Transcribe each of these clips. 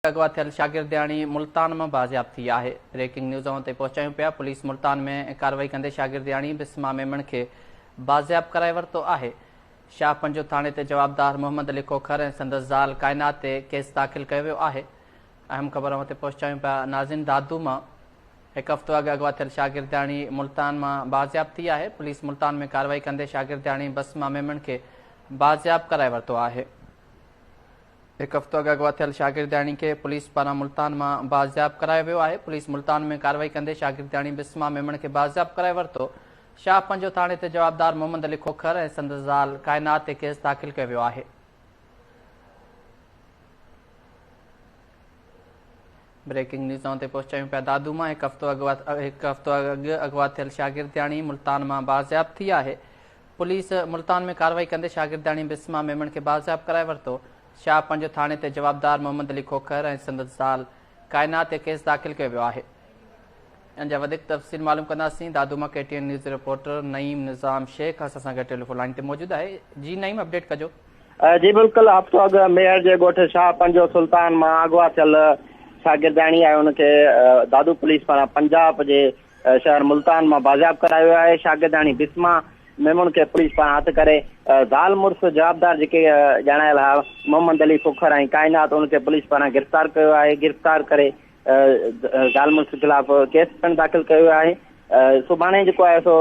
اغوا ٿيل شاگردياڻي ملتان مان بازياب ٿي آهي. بريڪنگ نيوز اوهان تائين پهچايون پيا، پوليس ملتان ۾ ڪارروائي ڪندي شاگردياڻي بسما ميمڻ کي بازياب ڪرائي ورتو آهي. شاهه پنجو ٿاڻي تي جوابدار محمد علي کوکر ۽ سندس زال ڪائنات تي ڪيس داخل ڪيو ويو آهي. اهم خبر اوهان تي پهچايون پيا ناظرين دادو مان هڪ هفتو اڳ اغوا ٿيل شاگردياڻي ملتان مان بازياب ٿي آهي. پوليس ملتان ۾ ڪارروائي ڪندي شاگردياڻي بسما ميمڻ کي بازياب ڪرائي ورتو آهي. هڪ هفتو اڳ اغوا ٿيل شاگردياڻي کي پوليس پاران ملتان مان بازياب ڪرايو ويو آهي. پوليس ملتان ۾ ڪارروائي ڪندي شاگردياڻي بسما ميمڻ کي بازياب ڪرائي ورتو. شاهه پنجو ٿاڻي تي جوابدار محمد علي کوکر ۽ سندس زال ڪائنات تي ڪيس داخل ڪيو ويو آهي. بريڪنگ نيوز اوهان تي پهچايون پيا دادو مان هڪ هفتو هڪ هفتو اڳ اغوا ٿيل شاگردياڻي ملتان مان بازياب ٿي آهي. پوليس ملتان ۾ ڪارروائي ڪندي شاگردياڻي بسما ميمڻ کي بازياب ڪرائي ورتو. شاهه پنجو ٿاڻي تي جوابدار محمد علي کوکر ۽ سندس زال ڪائنات تي ڪيس داخل ڪيو ويو آهي. ان جا وڌيڪ تفصيل معلوم ڪنداسين دادو مان K T N news reporter Naeem Nizam Shaikh اسان سان گڏ ٽيليفون لائين تي موجود آهي. جي نعيم اپڊيٽ ڪجو. جي بلڪل هفتو اڳ ميهڙ جي ڳوٺ شاهه پنجو سلطان مان اغوا ٿيل شاگردياڻي ۽ ان کي دادو پوليس پاران پنجاب جي شهر ملتان مان بازياب ڪرايو ويو آهي، شاگردياڻي بسما ميمڻ کي پوليس پاران هٿ ڪري زال مڙس جوابدار جيڪي ڄاڻايل ها محمد علي کوکر ۽ ڪائنات ان کي پوليس پاران گرفتار ڪيو آهي، گرفتار ڪري زال مڙس خلاف ڪيس پڻ داخل ڪيو ويو آهي، سڀاڻي جيڪو آهي سو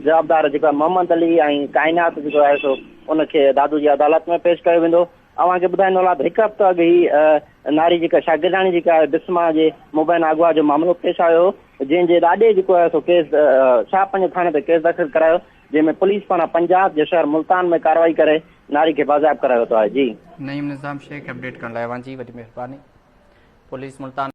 جوابدار جيڪو آهي محمد علي ۽ ڪائنات جيڪو آهي سو ان کي دادو جي عدالت ۾ پيش ڪيو ويندو. اوهان کي ٻڌائيندو هلان ته هڪ هفتو اڳ هي ناري جيڪا شاگردياڻي جيڪا آهي بسما جي مبينا اغوا جو معاملو پيش آيو هو جنهن جي ڏاڏي جيڪو آهي سو ڪيس شاهه پنجو ٿاڻي تي ڪيس داخل ڪرايو جنهن ۾ پوليس پاران پنجاب جي شهر ملتان ۾ ڪارروائي ڪري ناري کي بازياب ڪرايو ويو آهي جي. نعيم نظام شيخ اپڊيٽ ڪرڻ لاء اوهان جي وڏي مهرباني پوليس ملتان.